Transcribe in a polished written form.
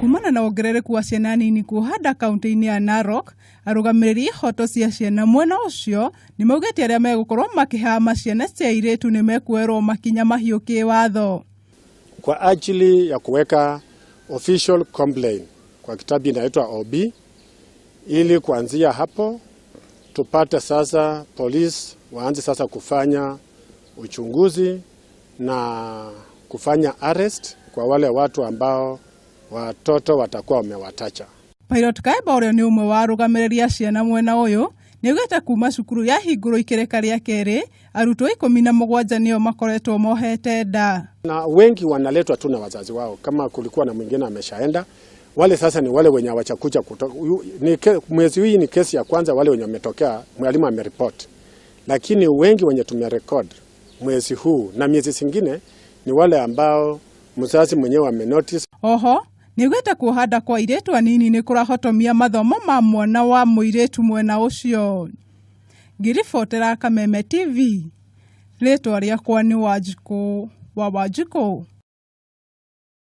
Kumana na wongerereku wa ciana nini kuoha nda kaunti-inĩ ya Narok, arũgamĩrĩri ihoto cia ciana mwena ũcio nĩ maugĩte arĩa megũkorwo makĩhama ciana cia airĩtu nĩ mekuoerwo makinya mahiũ kĩwatho. Kwa ajili ya kuweka official complaint kwa kitabu inaitwa OB, ili kuanzia hapo tupate sasa polisi waanze sasa kufanya uchunguzi na kufanya arrest kwa wale watu ambao watoto watakuwa wamewatacha. Pilot Kaemba ũrĩa nĩ ũmwe wa arũgamĩrĩri a ciana mwena ũyũ nĩaugĩte kuma cukuru yahingũrwo ikereka rĩa kerĩ arutwo 17 nĩo makoretwo mohete nda. Na wengi wanaletwa tu na wazazi wao, kama kulikuwa na mwingine ameshaenda, wale sasa ni wale wenye hawachakuja kutoka. Mwezi hii ni kesi ya kwanza wale wenye wametokea, mwalimu ameripoti, lakini wengi wenye tumerecord mwezi huu na miezi zingine ni wale ambao mzazi mwenyewe amenotice. Oho nĩaugĩte kuoha nda kwa airĩtu anini nĩ kũrahotomia mathomo ma mwana wa mũirĩtu mwena ũcio. Ngĩribotera Kameme TV, rĩtwa rĩakwa nĩ Wanjikũ wa Wanjikũ.